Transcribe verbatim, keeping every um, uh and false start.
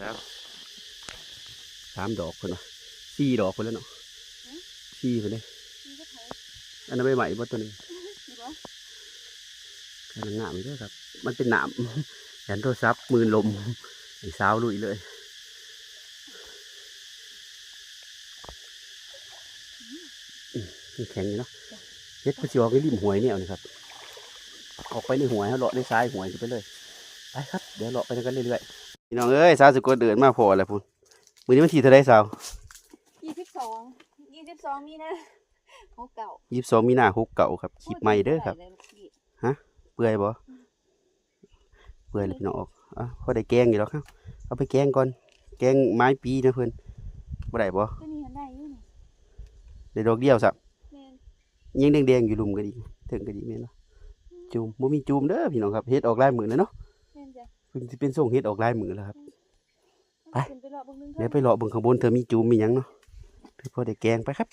ครับ สามดอกเพิ่นว่า สี่ดอกเพิ่นแล้วเนาะ สี่เพิ่นเด้ อันนั้นใบใหม่บ่ตัวหนึ่ง กำลังงามอยู่เด้อครับ มันเป็นหนาม ยันโทรศัพท์หมื่นลม ไอ้สาวลุยเลย อืม มันแข็งอยู่เนาะ เฮ็ดเพิ่นสิออกในริมห้วยแนวนี่ครับ ออกไปในห้วย เฮาเลาะในสายห้วยไปเลย ไปครับ เดี๋ยวเลาะไปกันเรื่อยๆ พี่น้องเอ้ย สาวสกลเดินมาพ้อแล้วพุ้น มื้อนี้วันที่เท่าใดสาว ยี่สิบสอง ยี่สิบสอง มีนา หกเก้า ยี่สิบสอง มีนา หกเก้า ครับ คลิปใหม่เด้อครับ ได้ลูกพี่ เปื่อยบ่ เปื่อยเลยพี่น้องออก อ่ะ พอได้แกงอยู่แล้วครับ เอาไปแกงก่อน แกงไม้ปีนะเพิ่น บ่ได้บ่ ตัวนี้มันได้อยู่นี่ ได้ดอกเดียวซะ แม่น ยังแดงๆอยู่ลุ่มก็ดี เทิงก็ดีแม่นบ่ จูม บ่มีจูมเด้อพี่น้องครับ เฮ็ดออกหลายมื้อแล้วเนาะ แม่นจ้ะ เพิ่นสิเป็นทรงเฮ็ดออกหลายมื้อแล้วครับ ไป ขึ้นไปเลาะเบิ่งหนึ่ง เดี๋ยวไปเลาะเบิ่งข้างบนเธอมีจูมมีหยังเนาะ เพื่อพอได้แกงไปครับ